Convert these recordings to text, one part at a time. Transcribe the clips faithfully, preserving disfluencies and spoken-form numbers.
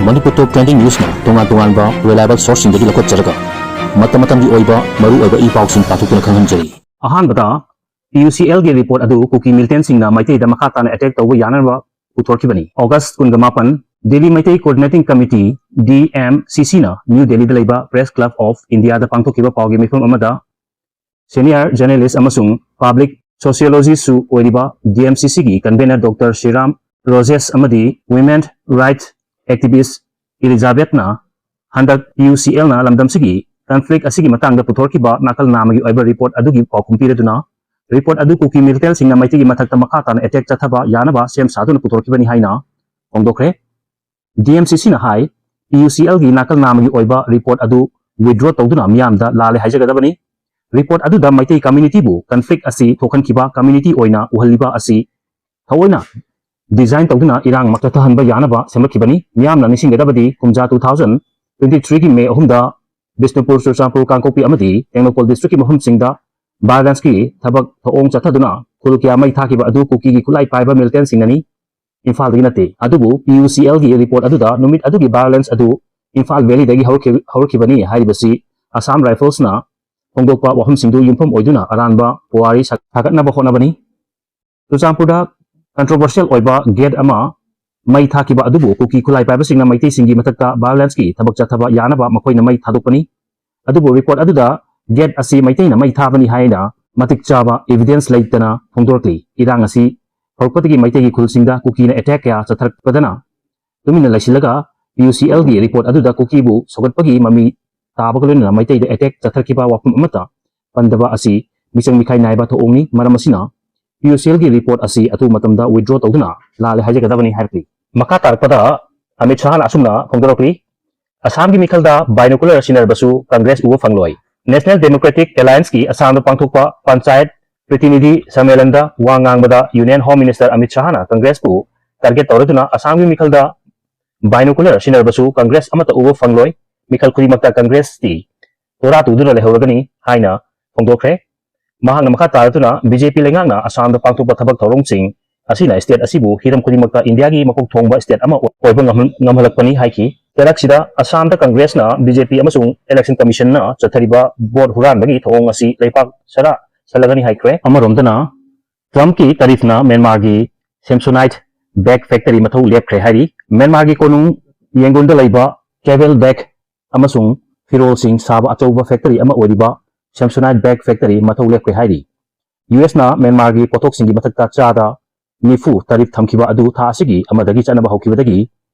ꯃꯅꯤꯄꯨꯔ ꯇꯣꯞ trending ꯅ꯭ꯌꯨꯁꯅ ꯇꯣꯉꯥꯟ ꯇꯣꯉꯥꯟꯕ reliable ꯁꯣꯔꯁꯁꯤꯡꯗꯒꯤ ꯂꯧꯈꯠꯆꯔꯒ ꯃꯇꯝ ꯃꯇꯝꯒꯤ ꯑꯣꯏꯕ ꯃꯔꯨ ꯑꯣꯏꯕ ꯏ ꯄꯥꯎꯁꯤꯡ ꯄꯥꯊꯣꯛꯇꯨꯅ ꯈꯪꯍꯟꯖꯔꯤ꯫ ꯑꯍꯥꯟꯕꯗ, ꯄꯤ ꯌꯨ ꯁꯤ ꯑꯦꯜꯒꯤ ꯔꯤꯄꯣꯔꯠ ꯑꯗꯨ ꯀꯨꯀꯤ ꯃꯤꯂꯤꯇꯦꯟꯁꯤꯡꯅ ꯃꯩꯇꯩꯗ ꯃꯈꯥ ꯇꯥꯅ ꯑꯦꯇꯦꯛ ꯇꯧꯕ ꯌꯥꯅꯅꯕ ꯄꯨꯊꯣꯛꯈꯤꯕꯅꯤ꯫ ꯑꯣꯒꯁ ꯀꯨꯟꯒ ꯃꯥꯄꯟ, Delhi Meitei coordinating committee, D M C ꯁꯤꯅ ꯅ꯭ꯌꯨ ꯗꯦꯜꯂꯤꯗ ꯂꯩꯕ ꯄ꯭ꯔꯦꯁ ꯀ꯭ꯂꯕ ꯑꯣꯐ ꯏꯟꯗꯤꯌꯥꯗ ꯄꯥꯡꯊꯣꯛꯈꯤꯕ ꯄꯥꯎꯒꯤ ꯃꯤꯐꯝ ꯑꯃꯗ ꯁꯦꯅꯤꯌꯔ ꯖꯔꯅꯦꯂꯤꯁ ꯑꯃꯁꯨꯡ ꯄꯕ꯭ꯂꯤꯛ ꯁꯣꯁꯤꯌꯣꯂꯣꯖꯤꯁꯁꯨ ꯑꯣꯏꯔꯤꯕ ꯗꯤ ꯑꯦꯝ ꯁꯤ ꯁꯤꯒꯤ ꯀꯟꯚꯦꯅꯔ ꯗꯣꯛꯇꯔ ꯁ꯭ꯔꯤꯔꯥꯝ ꯔꯣꯖꯦꯁ ꯑꯃꯗꯤ ꯋꯤꯃꯦꯟ ꯔꯥꯏꯠ ꯑꯦꯛꯇꯤꯚꯤꯁ ꯏꯂꯤꯖꯥꯕꯦꯠꯅ ꯍꯟꯗꯛ ꯄꯤ ꯌꯨ ꯁꯤ ꯑꯦꯜꯅ ꯂꯝꯗꯝꯁꯤꯒꯤ ꯀꯟꯐ꯭ꯂꯤꯛ ꯑꯁꯤꯒꯤ ꯃꯇꯥꯡꯗ ꯄꯨꯊꯣꯔꯛꯈꯤꯕ ꯅꯥꯀꯜ ꯅꯥꯝꯃꯒꯤ ꯑꯣꯏꯕ ꯔꯤꯄꯣꯔꯠ ꯑꯗꯨꯒꯤ ꯄꯥꯎꯈꯨꯝ ꯄꯤꯔꯗꯨꯅ, ꯔꯤꯄꯣꯔꯠ ꯑꯗꯨ ꯀꯨꯀꯤ ꯃꯤꯂꯤꯇꯦꯟꯁꯤꯡꯅ ꯃꯩꯇꯩꯒꯤ ꯃꯊꯛꯇ ꯃꯈꯥ ꯇꯥꯅ ꯑꯦꯇꯦꯛ ꯆꯠꯊꯕ ꯌꯥꯅꯕ ꯁꯦꯝ ꯁꯥꯗꯨꯅ ꯄꯨꯊꯣꯔꯛꯈꯤꯕꯅꯤ ꯍꯥꯏꯅ ꯐꯣꯡꯗꯣꯛꯈ꯭ꯔꯦ꯫ ꯗꯤ ꯑꯦꯝ ꯁꯤ ꯁꯤꯅ ꯍꯥꯏ, ꯄꯤ ꯌꯨ ꯁꯤ ꯑꯦꯜꯒꯤ ꯅꯥꯀꯜ ꯅꯥꯝꯃꯒꯤ ꯑꯣꯏꯕ ꯔꯤꯄꯣꯔꯠ ꯑꯗꯨ ꯋꯤꯗ꯭ꯔꯣ ꯇꯧꯗꯨꯅ ꯃꯤꯌꯥꯝꯗ ꯂꯥꯜꯂꯦ ꯍꯥꯏꯖꯒꯗꯕꯅꯤ꯫ ꯔꯤꯄꯣꯔꯠ ꯑꯗꯨꯗ ꯃꯩꯇꯩ ꯀꯝꯃ꯭ꯌꯨꯅꯤꯇꯤꯕꯨ ꯀꯟꯐ꯭ꯂꯤꯛ ꯑꯁꯤ ꯊꯣꯛꯍꯟꯈꯤꯕ ꯀꯝꯃ꯭ꯌꯨꯅꯤꯇꯤ ꯑꯣꯏꯅ ꯎꯍꯜꯂꯤꯕ ꯑꯁꯤ ꯊꯑꯣꯏꯅ ꯗꯤꯖꯥꯏꯟ ꯇꯧꯗꯨꯅ ꯏꯔꯥꯡ ꯆꯠꯊꯍꯟꯕ ꯌꯥꯅꯕ ꯁꯦꯝꯂꯛꯈꯤꯕꯅꯤ꯫ ꯃꯤꯌꯥꯝꯅ ꯅꯤꯡꯁꯤꯡꯒꯗꯕꯗꯤ ꯀꯨꯝꯖꯥ two thousand twenty three ꯒꯤ ꯃꯦ ꯑꯍꯨꯝꯗ ꯕꯤꯁꯅꯨꯄꯨꯔ, ꯆꯨꯔꯆꯥꯟꯄꯨꯔ, ꯀꯥꯡꯄꯣꯛꯄꯤ ꯑꯃꯗꯤ ꯇꯦꯡꯅꯧꯄꯜ ꯗꯤꯁꯇ꯭ꯔꯤꯛꯀꯤ ꯃꯐꯝꯁꯤꯡꯗ ꯚꯥꯏꯑꯣꯂꯦꯟꯁꯀꯤ ꯊꯕꯛ ꯊꯧꯑꯣꯡ ꯆꯠꯊꯗꯨꯅ ꯈꯨꯜ ꯀꯌꯥ ꯃꯩ ꯊꯥꯈꯤꯕ ꯑꯗꯨ ꯀꯨꯀꯤꯒꯤ ꯈꯨꯠꯂꯥꯏ ꯄꯥꯏꯕ ꯃꯤꯂꯤꯇꯦꯟꯁꯤꯡꯅꯅꯤ, ꯏꯝꯐꯥꯜꯗꯒꯤ ꯅꯠꯇꯦ꯫ ꯑꯗꯨꯕꯨ ꯄꯤ ꯌꯨ ꯁꯤ ꯑꯦꯜꯒꯤ ꯔꯤꯄꯣꯔꯠ ꯑꯗꯨꯗ ꯅꯨꯃꯤꯠ ꯑꯗꯨꯒꯤ ꯚꯥꯏꯑꯣꯂꯦꯟꯁ ꯑꯗꯨ ꯏꯝꯐꯥꯜ ꯚꯦꯂꯤꯗꯒꯤ ꯍꯧꯔꯛꯈꯤ-, ꯍꯧꯔꯛꯈꯤꯕꯅꯤ ꯍꯥꯏꯔꯤꯕꯁꯤ ꯑꯁꯥꯝ ꯔꯥꯏꯐꯜꯁꯅ ꯐꯣꯡꯗꯣꯛꯄ ꯋꯥꯐꯝꯁꯤꯡꯗꯨ ꯌꯨꯝꯐꯝ ꯑꯣꯏꯗꯨꯅ ꯑꯔꯥꯟꯕ ꯄꯨꯋꯥꯔꯤ ꯁꯥ-, ꯁꯥꯒꯠꯅꯕ ꯍꯣꯠꯅꯕꯅꯤ꯫ ꯆꯨꯔꯆꯥꯟꯄꯨꯔꯗ ꯀꯟꯇ꯭ꯔꯣꯚꯔꯁꯤꯌꯦꯜ ꯑꯣꯏꯕ ꯒꯦꯠ ꯑꯃ ꯃꯩ ꯊꯥꯈꯤꯕ ꯑꯗꯨꯕꯨ ꯀꯨꯀꯤ ꯈꯨꯠꯂꯥꯏ ꯄꯥꯏꯕꯁꯤꯡꯅ ꯃꯩꯇꯩꯁꯤꯡꯒꯤ ꯃꯊꯛꯇ ꯚꯥꯏꯑꯣꯂꯦꯟꯁꯀꯤ ꯊꯕꯛ ꯆꯠꯊꯕ ꯌꯥꯅꯕ ꯃꯈꯣꯏꯅ ꯃꯩ ꯊꯥꯗꯣꯛꯄꯅꯤ꯫ ꯑꯗꯨꯕꯨ ꯔꯤꯄꯣꯔꯠ ꯑꯗꯨꯗ ꯒꯦꯠ ꯑꯁꯤ ꯃꯩꯇꯩꯅ ꯃꯩ ꯊꯥꯕꯅꯤ ꯍꯥꯏꯅ ꯃꯇꯤꯛ ꯆꯥꯕ ꯏꯚꯤꯗꯦꯟꯁ ꯂꯩꯇꯅ ꯐꯣꯡꯗꯣꯔꯛꯂꯤ꯫ ꯏꯔꯥꯡ ꯑꯁꯤ ꯍꯧꯔꯛꯄꯗꯒꯤ ꯃꯩꯇꯩꯒꯤ ꯈꯨꯜꯁꯤꯡꯗ ꯀꯨꯀꯤꯅ ꯑꯦꯇꯦꯛ ꯀꯌꯥ ꯆꯠꯊꯔꯛꯄꯗꯅ ꯇꯨꯃꯤꯟꯅ ꯂꯩꯁꯤꯜꯂꯒ ꯄꯤ ꯌꯨ ꯁꯤ ꯑꯦꯜꯒꯤ ꯔꯤꯄꯣꯔꯠ ꯑꯗꯨꯗ ꯀꯨꯀꯤꯕꯨ ꯁꯧꯒꯠꯄꯒꯤ ꯃꯃꯤ ꯇꯥꯕꯒ ꯂꯣꯏꯅꯅ ꯃꯩꯇꯩꯗ ꯑꯦꯇꯦꯛ ꯆꯠꯊꯔꯛꯈꯤꯕ ꯋꯥꯐꯝ ꯑꯃꯠꯇ ꯄꯟꯗꯕ ꯑꯁꯤ ꯃꯤꯆꯪ ꯃꯤꯈꯥꯏ ꯅꯥꯏꯕ ꯊꯧꯑꯣꯡꯅꯤ꯫ ꯃꯔꯝ ꯑꯁꯤꯅ ꯄꯤ ꯌꯨ ꯁꯤ ꯑꯦꯜꯒꯤ ꯔꯤꯄꯣꯔꯠ ꯑꯁꯤ ꯑꯊꯨꯕ ꯃꯇꯝꯗ ꯋꯤꯗ꯭ꯔꯣ ꯇꯧꯗꯨꯅ ꯂꯥꯜꯂꯦ ꯍꯥꯏꯖꯒꯗꯕꯅꯤ ꯍꯥꯏꯔꯛꯂꯤ꯫ ꯃꯈꯥ ꯇꯥꯔꯛꯄꯗ ꯑꯃꯤꯠ ꯁꯍꯥꯅ ꯑꯁꯨꯝꯅ ꯐꯣꯡꯗꯣꯔꯛꯂꯤ, ꯑꯁꯥꯝꯒꯤ ꯃꯤꯈꯜꯗ ꯕꯥꯏꯅꯣꯀꯨꯂꯔ ꯁꯤꯟꯅꯔꯕꯁꯨ ꯀꯪꯒ꯭ꯔꯦꯁ ꯎꯕ ꯐꯪꯂꯣꯏ꯫ ꯅꯦꯁꯅꯦꯜ ꯗꯦꯃꯣꯀ꯭ꯔꯦꯇꯤꯛ ꯑꯦꯂꯥꯌꯟꯁꯀꯤ ꯑꯁꯥꯝꯗ ꯄꯥꯡꯊꯣꯛꯄ ꯄꯟꯆꯥꯌꯠ ꯄ꯭ꯔꯤꯇꯤꯅꯤꯙꯤ ꯁꯝꯃꯦꯂꯟꯗ ꯋꯥ ꯉꯥꯡꯕꯗ ꯌꯨꯅꯤꯌꯟ ꯍꯣꯝ ꯃꯤꯅꯤꯁꯇꯔ ꯑꯃꯤꯠ ꯁꯍꯥꯅ ꯀꯪꯒ꯭ꯔꯦꯁꯄꯨ ꯇꯥꯔꯒꯦꯠ ꯇꯧꯔꯗꯨꯅ ꯑꯁꯥꯝꯒꯤ ꯃꯤꯈꯜꯗ ꯕꯥꯏꯅꯣꯀꯨꯂꯔ ꯁꯤꯟꯅꯔꯕꯁꯨ ꯀꯪꯒ꯭ꯔꯦꯁ ꯑꯃꯠꯇ ꯎꯕ ꯐꯪꯂꯣꯏ, ꯃꯤꯈꯜ ꯈꯨꯗꯤꯡꯃꯛꯇ ꯀꯪꯒ꯭ꯔꯦꯁꯇꯤ ꯇꯣꯔꯥ ꯇꯨꯗꯨꯅ ꯂꯩꯍꯧꯔꯒꯅꯤ ꯍꯥꯏꯅ ꯐꯣꯡꯗꯣꯛꯈ꯭ꯔꯦ꯫ ꯃꯍꯥꯛꯅ ꯃꯈꯥ ꯇꯥꯔꯗꯨꯅ ꯕꯤ ꯖꯦ ꯄꯤ ꯂꯩꯉꯥꯛꯅ ꯑꯁꯥꯝꯗ ꯄꯥꯡꯊꯣꯛꯄ ꯊꯕꯛ ꯊꯧꯔꯝꯁꯤꯡ ꯑꯁꯤꯅ state ꯑꯁꯤꯕꯨ ꯍꯤꯔꯝ ꯈꯨꯗꯤꯡꯃꯛꯇ ꯏꯟꯗꯤꯌꯥꯒꯤ ꯃꯀꯣꯛ ꯊꯣꯡꯕ state ꯑꯃ ꯑꯣꯏꯕ ꯉꯝꯍꯟ-, ꯉꯝꯍꯜꯂꯛꯄꯅꯤ ꯍꯥꯏꯈꯤ꯫ ꯆꯩꯔꯥꯛꯁꯤꯗ ꯑꯁꯥꯝꯗ Congressꯅ, BJP ꯑꯃꯁꯨꯡ Election Commissionꯅ ꯆꯠꯊꯔꯤꯕ vote ꯍꯨꯔꯥꯟꯕꯒꯤ ꯊꯧꯑꯣꯡ ꯑꯁꯤ ꯂꯩꯄꯥꯛ ꯁꯔꯥ ꯁꯜꯂꯒꯅꯤ ꯍꯥꯏꯈ꯭ꯔꯦ꯫ ꯑꯃꯔꯣꯝꯗꯅ Trumpꯀꯤ tariffꯅ ꯃ꯭ꯌꯥꯟꯃꯥꯔꯒꯤ Samsonite bag factory ꯃꯊꯧ ꯂꯦꯞꯈ꯭ꯔꯦ ꯍꯥꯏꯔꯤ꯫ ꯃ꯭ꯌꯥꯟꯃꯥꯔꯒꯤ ꯀꯣꯅꯨꯡ ꯌꯦꯡꯒꯨꯟꯗ ꯂꯩꯕ travel bag ꯑꯃꯁꯨꯡ ꯐꯤꯔꯣꯜꯁꯤꯡ ꯁꯥꯕ ꯑꯆꯧꯕ factory ꯑꯃ ꯑꯣꯏꯔꯤꯕ Samsonite bag factory ꯃꯊꯧ ꯂꯦꯞꯈ꯭ꯔꯦ ꯍꯥꯏꯔꯤ꯫ USꯅ ꯃ꯭ꯌꯥꯟꯃꯥꯔꯒꯤ ꯄꯣꯠꯊꯣꯛꯁꯤꯡꯒꯤ ꯃꯊꯛꯇ ꯆꯥꯗ ꯅꯤꯐꯨ tariff ꯊꯝꯈꯤꯕ ꯑꯗꯨ ꯊꯥ ꯑꯁꯤꯒꯤ ꯑꯃꯗꯒꯤ ꯆꯠꯅꯕ ꯍꯧꯈꯤꯕꯗꯒꯤ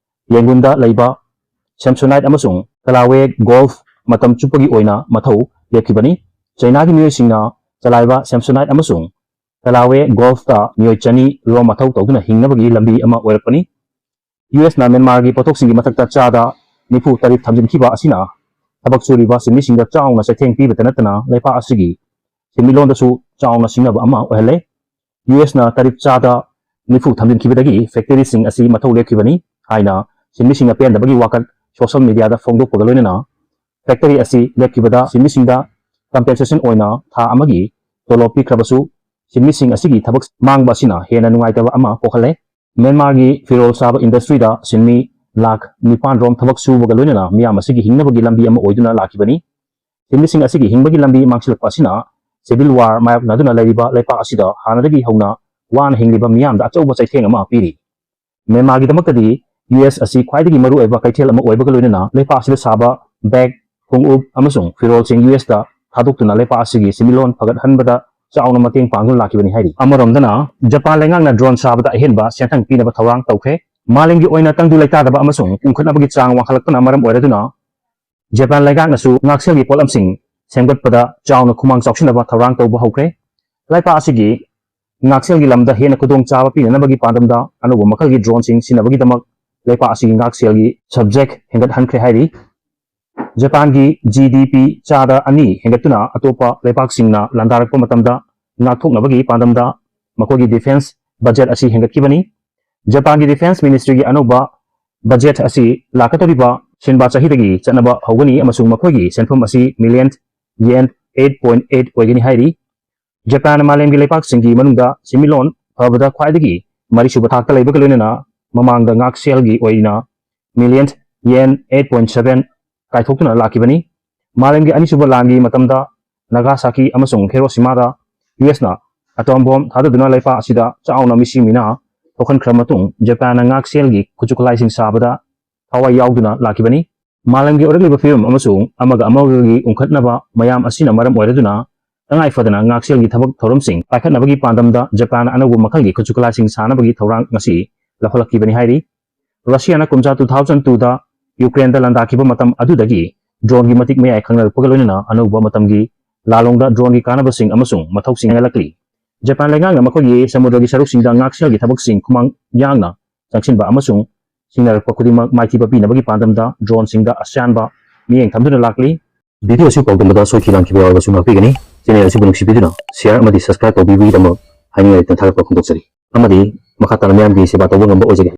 ꯌꯦꯡꯒꯨꯟꯗ ꯂꯩꯕ Samsonite ꯑꯃꯁꯨꯡ Kalawe Golf ꯃꯇꯝ ꯆꯨꯞꯄꯒꯤ ꯑꯣꯏꯅ ꯃꯊꯧ ꯂꯦꯞꯈꯤꯕꯅꯤ꯫ ꯆꯩꯅꯥꯒꯤ ꯃꯤꯑꯣꯏꯁꯤꯡꯅ ꯆꯂꯥꯏꯕ Samsonite ꯑꯃꯁꯨꯡ Kalawe Golfꯇ ꯃꯤꯑꯣꯏ ꯆꯅꯤ ꯔꯣꯝ ꯃꯊꯧ ꯇꯧꯗꯨꯅ ꯍꯤꯡꯅꯕꯒꯤ ꯂꯝꯕꯤ ꯑꯃ ꯑꯣꯏꯔꯛꯄꯅꯤ꯫ USꯅ ꯃ꯭ꯌꯥꯟꯃꯥꯔꯒꯤ ꯄꯣꯠꯊꯣꯛꯁꯤꯡꯒꯤ ꯃꯊꯛꯇ ꯆꯥꯗ ꯅꯤꯐꯨ tariff ꯊꯝꯖꯤꯟꯈꯤꯕ ꯑꯁꯤꯅ ꯊꯕꯛ ꯁꯨꯔꯤꯕ ꯁꯤꯟꯃꯤꯁꯤꯡꯗ ꯆꯥꯎꯅ ꯆꯩꯊꯦꯡ ꯄꯤꯕꯇ ꯅꯠꯇꯅ ꯂꯩꯄꯥꯛ ꯑꯁꯤꯒꯤ ꯁꯦꯟꯃꯤꯠꯂꯣꯟꯗꯁꯨ ꯆꯥꯎꯅ ꯁꯤꯡꯅꯕ ꯑꯃ ꯑꯣꯏꯍꯜꯂꯦ꯫ USꯅ tariff ꯆꯥꯗ ꯅꯤꯐꯨ ꯊꯝꯖꯤꯟꯈꯤꯕꯗꯒꯤ factoryꯁꯤꯡ ꯑꯁꯤ ꯃꯊꯧ ꯂꯦꯞꯈꯤꯕꯅꯤ ꯍꯥꯏꯅ ꯁꯤꯟꯃꯤꯁꯤꯡꯅ ꯄꯦꯟꯗꯕꯒꯤ ꯋꯥꯀꯠ social mediaꯗ ꯐꯣꯡꯗꯣꯛꯄꯒ ꯂꯣꯏꯅꯅ factory ꯑꯁꯤ ꯂꯦꯞꯈꯤꯕꯗ ꯁꯤꯟꯃꯤꯁꯤꯡꯗ compensation ꯑꯣꯏꯅ ꯊꯥ ꯑꯃꯒꯤ ꯇꯣꯂꯣꯞ ꯄꯤꯈ꯭ꯔꯕꯁꯨ ꯁꯤꯟꯃꯤꯁꯤꯡ ꯑꯁꯤꯒꯤ ꯊꯕꯛ ꯃꯥꯡꯕ ꯑꯁꯤꯅ ꯍꯦꯟꯅ ꯅꯨꯡꯉꯥꯏꯇꯕ ꯑꯃ ꯄꯣꯛꯍꯜꯂꯦ꯫ ꯃ꯭ꯌꯥꯟꯃꯥꯔꯒꯤ ꯐꯤꯔꯣꯜ ꯁꯥꯕ industryꯗ ꯁꯤꯟꯃꯤ ꯂꯥꯈ ꯅꯤꯄꯥꯟ ꯔꯣꯝ ꯊꯕꯛ ꯁꯨꯕꯒ ꯂꯣꯏꯅꯅ ꯃꯤꯌꯥꯝ ꯑꯁꯤꯒꯤ ꯍꯤꯡꯅꯕꯒꯤ ꯂꯝꯕꯤ ꯑꯃ ꯑꯣꯏꯗꯨꯅ ꯂꯥꯛꯈꯤꯕꯅꯤ꯫ ꯁꯤꯟꯃꯤꯁꯤꯡ ꯑꯁꯤꯒꯤ ꯍꯤꯡꯕꯒꯤ ꯂꯝꯕꯤ ꯃꯥꯡꯁꯤꯜꯂꯛꯄ ꯑꯁꯤꯅ civil war ꯃꯥꯌꯣꯛꯅꯗꯨꯅ ꯂꯩꯔꯤꯕ ꯂꯩꯄꯥꯛ ꯑꯁꯤꯗ ꯍꯥꯟꯅꯗꯒꯤ ꯍꯧꯅ ꯋꯥꯅ ꯍꯤꯡꯂꯤꯕ ꯃꯤꯌꯥꯝꯗ ꯑꯆꯧꯕ ꯆꯩꯊꯦꯡ ꯑꯃ ꯄꯤꯔꯤ꯫ ꯃ꯭ꯌꯥꯟꯃꯥꯔꯒꯤꯗꯃꯛꯇꯗꯤ US ꯑꯁꯤ ꯈ꯭ꯋꯥꯏꯗꯒꯤ ꯃꯔꯨꯑꯣꯏꯕ ꯀꯩꯊꯦꯜ ꯑꯃ ꯑꯣꯏꯕꯒ ꯂꯣꯏꯅꯅ ꯂꯩꯄꯥꯛ ꯑꯁꯤꯗ ꯁꯥꯕ bag, ꯈꯣꯡꯎꯞ ꯑꯃꯁꯨꯡ ꯐꯤꯔꯣꯜꯁꯤꯡ USꯇ ꯊꯥꯗꯣꯛꯇꯨꯅ ꯂꯩꯄꯥꯛ ꯑꯁꯤꯒꯤ ꯁꯦꯟꯃꯤꯠꯂꯣꯟ ꯐꯒꯠꯍꯟꯕꯗ ꯆꯥꯎꯅ ꯃꯇꯦꯡ ꯄꯥꯡꯗꯨꯅ ꯂꯥꯛꯈꯤꯕꯅꯤ ꯍꯥꯏꯔꯤ꯫ ꯑꯃꯔꯣꯝꯗꯅ ꯖꯄꯥꯟ ꯂꯩꯉꯥꯛꯅ drone ꯁꯥꯕꯗ ꯑꯍꯦꯟꯕ ꯁꯦꯟꯊꯪ ꯄꯤꯅꯕ ꯊꯧꯔꯥꯡ ꯇꯧꯈ꯭ꯔꯦ꯫ ꯃꯥꯂꯦꯝꯒꯤ ꯑꯣꯏꯅ ꯇꯪꯗꯨ ꯂꯩꯇꯥꯗꯕ ꯑꯃꯁꯨꯡ ꯀꯨꯡꯈꯠꯅꯕꯒꯤ ꯆꯥꯡ ꯋꯥꯡꯈꯠꯂꯛꯄꯅ ꯃꯔꯝ ꯑꯣꯏꯔꯗꯨꯅ ꯖꯄꯥꯟ ꯂꯩꯉꯥꯛꯅꯁꯨ ꯉꯥꯛꯁꯦꯜꯒꯤ ꯄꯣꯠꯂꯝꯁꯤꯡ ꯁꯦꯝꯒꯠꯄꯗ ꯆꯥꯎꯅ ꯈꯨꯃꯥꯡ ꯆꯥꯎꯁꯤꯟꯅꯕ ꯊꯧꯔꯥꯡ ꯇꯧꯕ ꯍꯧꯈ꯭ꯔꯦ꯫ ꯂꯩꯄꯥꯛ ꯑꯁꯤꯒꯤ ꯉꯥꯛꯁꯦꯜꯒꯤ ꯂꯝꯗ ꯍꯦꯟꯅ ꯈꯨꯗꯣꯡꯆꯥꯕ ꯄꯤꯅꯅꯕꯒꯤ ꯄꯥꯟꯗꯝꯗ ꯑꯅꯧꯕ ꯃꯈꯜꯒꯤ droneꯁꯤꯡ ꯁꯤꯖꯤꯟꯅꯕꯒꯤꯗꯃꯛ ꯂꯩꯄꯥꯛ ꯑꯁꯤꯒꯤ ꯉꯥꯛꯁꯦꯜꯒꯤ subject ꯍꯦꯟꯒꯠꯍꯟꯈ꯭ꯔꯦ ꯍꯥꯏꯔꯤ꯫ ꯖꯄꯥꯟꯒꯤ GDP ꯆꯥꯗ ꯑꯅꯤ ꯍꯦꯟꯒꯠꯇꯨꯅ ꯑꯇꯣꯞꯄ ꯂꯩꯄꯥꯛꯁꯤꯡꯅ ꯂꯥꯟꯗꯥꯔꯛꯄ ꯃꯇꯝꯗ ꯉꯥꯛꯊꯣꯛꯅꯕꯒꯤ ꯄꯥꯟꯗꯝꯗ ꯃꯈꯣꯏꯒꯤ defence budget ꯑꯁꯤ ꯍꯦꯟꯒꯠꯈꯤꯕꯅꯤ꯫ ꯖꯄꯥꯟꯒꯤ defence ministryꯒꯤ ꯑꯅꯧꯕ budget ꯑꯁꯤ ꯂꯥꯛꯀꯗꯧꯔꯤꯕ ꯁꯤꯟꯕ ꯆꯍꯤꯗꯒꯤ ꯆꯠꯅꯕ ꯍꯧꯒꯅꯤ ꯑꯃꯁꯨꯡ ꯃꯈꯣꯏꯒꯤ ꯁꯦꯟꯐꯝ ꯑꯁꯤ million yen eight point eight ꯑꯣꯏꯒꯅꯤ ꯍꯥꯏꯔꯤ꯫ ꯖꯄꯥꯟꯅ ꯃꯥꯂꯦꯝꯒꯤ ꯂꯩꯄꯥꯛꯁꯤꯡꯒꯤ ꯃꯅꯨꯡꯗ ꯁꯦꯟꯃꯤꯠꯂꯣꯟ ꯐꯕꯗ ꯈ꯭ꯋꯥꯏꯗꯒꯤ ꯃꯔꯤꯁꯨꯕ ꯊꯥꯛꯇ ꯂꯩꯕꯒ ꯂꯣꯏꯅꯅ ꯃꯃꯥꯡꯗ ꯉꯥꯛꯁꯦꯜꯒꯤ ꯑꯣꯏꯅ million yen eight point seven ꯀꯥꯏꯊꯣꯛꯇꯨꯅ ꯂꯥꯛꯈꯤꯕꯅꯤ꯫ ꯃꯥꯂꯦꯝꯒꯤ ꯑꯅꯤꯁꯨꯕ ꯂꯥꯟꯒꯤ ꯃꯇꯝꯗ ꯅꯥꯒꯥꯁꯥꯀꯤ ꯑꯃꯁꯨꯡ ꯍꯤꯔꯣꯁꯤꯃꯥꯗ ꯌꯨ ꯑꯦꯁꯅ ꯑꯦꯇꯣꯝ ꯕꯣꯝ ꯊꯥꯗꯗꯨꯅ ꯂꯩꯄꯥꯛ ꯑꯁꯤꯗ ꯆꯥꯎꯅ ꯃꯤꯁꯤ ꯃꯤꯅꯥ ꯊꯣꯛꯍꯟꯈ꯭ꯔ ꯃꯇꯨꯡ ꯖꯄꯥꯟꯅ ꯉꯥꯛꯁꯦꯜꯒꯤ ꯈꯨꯠꯁꯨ ꯈꯨꯠꯂꯥꯏꯁꯤꯡ ꯁꯥꯕꯗ ꯊꯋꯥꯏ ꯌꯥꯎꯗꯨꯅ ꯂꯥꯛꯈꯤꯕꯅꯤ꯫ ꯃꯥꯂꯦꯝꯒꯤ ꯑꯣꯏꯔꯛꯂꯤꯕ ꯐꯤꯕꯝ ꯑꯃꯁꯨꯡ ꯑꯃꯒ ꯑꯃꯒꯒꯤ ꯎꯪꯈꯠꯅꯕ ꯃꯌꯥꯝ ꯑꯁꯤꯅ ꯃꯔꯝ ꯑꯣꯏꯔꯗꯨꯅ ꯇꯉꯥꯏ ꯐꯗꯅ ꯉꯥꯛꯁꯦꯜꯒꯤ ꯊꯕꯛ ꯊꯧꯔꯝꯁꯤꯡ ꯄꯥꯏꯈꯠꯅꯕꯒꯤ ꯄꯥꯟꯗꯝꯗ ꯖꯄꯥꯟꯅ ꯑꯅꯧꯕ ꯃꯈꯜꯒꯤ ꯈꯨꯠꯁꯨ ꯈꯨꯠꯂꯥꯏꯁꯤꯡ ꯁꯥꯅꯕꯒꯤ ꯊꯧꯔꯥꯡ ꯉꯁꯤ ꯂꯧꯈꯠꯂꯛꯈꯤꯕꯅꯤ ꯍꯥꯏꯔꯤ꯫ ꯔꯁꯤꯌꯥꯅ ꯀꯨꯝꯖꯥ two thousand twoꯗ ꯌꯨꯀ꯭ꯔꯦꯟꯗ ꯂꯥꯟꯗꯥꯈꯤꯕ ꯃꯇꯝ ꯑꯗꯨꯗꯒꯤ ꯗ꯭ꯔꯣꯟꯒꯤ ꯃꯇꯤꯛ ꯃꯌꯥꯏ ꯈꯪꯅꯔꯛꯄꯒ ꯂꯣꯏꯅꯅ ꯑꯅꯧꯕ ꯃꯇꯝꯒꯤ ꯂꯥꯂꯣꯡꯗ ꯗ꯭ꯔꯣꯟꯒꯤ ꯀꯥꯟꯅꯕꯁꯤꯡ ꯑꯃꯁꯨꯡ ꯃꯊꯧꯁꯤꯡ ꯍꯦꯟꯒꯠꯂꯛꯂꯤ꯫ ꯖꯄꯥꯟ ꯂꯩꯉꯥꯛꯅ ꯃꯈꯣꯏꯒꯤ ꯁꯃꯨꯗ꯭ꯔꯒꯤ ꯁꯔꯨꯛꯁꯤꯡꯗ ꯉꯥꯛꯁꯦꯜꯒꯤ ꯊꯕꯛꯁꯤꯡ ꯈꯨꯃꯥꯡ ꯌꯥꯡꯅ ꯆꯪꯁꯤꯟꯕ ꯑꯃꯁꯨꯡ ꯁꯤꯡꯅꯔꯛꯄ ꯈꯨꯗꯤꯡꯃꯛ ꯃꯥꯏꯊꯤꯕ ꯄꯤꯅꯕꯒꯤ ꯄꯥꯟꯗꯝꯗ ꯗ꯭ꯔꯣꯟꯁꯤꯡꯗ ꯑꯁꯥꯟꯕ ꯃꯤꯠꯌꯦꯡ ꯊꯝꯗꯨꯅ ꯂꯥꯛꯂꯤ꯫ ꯚꯤꯗꯤꯑꯣ ꯑꯁꯤ ꯄꯥꯎꯗꯝꯕꯗ ꯁꯣꯏꯈꯤ ꯂꯥꯟꯈꯤꯕ ꯌꯥꯎꯔꯕꯁꯨ ꯉꯥꯛꯄꯤꯒꯅꯤ꯫ ꯆꯦꯅꯦꯜ ꯑꯁꯤꯕꯨ ꯅꯨꯡꯁꯤꯕꯤꯗꯨꯅ ꯁꯤꯌꯥꯔ ꯑꯃꯗꯤ ꯁꯕꯁꯀ꯭ꯔꯥꯏꯕ ꯇꯧꯕꯤꯕꯒꯤꯗꯃꯛ ꯍꯥꯏꯅꯤꯡꯉꯥꯏ ꯂꯩꯇꯅ ꯊꯥꯒꯠꯄ ꯐꯣꯡꯗꯣꯛꯆꯔꯤ꯫ ꯑꯃꯗꯤ ꯃꯈꯥ ꯇꯥꯅ ꯃꯤꯌꯥꯝꯒꯤ ꯁꯦꯕꯥ ꯇꯧꯕ ꯉꯝꯕ ꯑꯣꯏꯖꯒꯦ꯫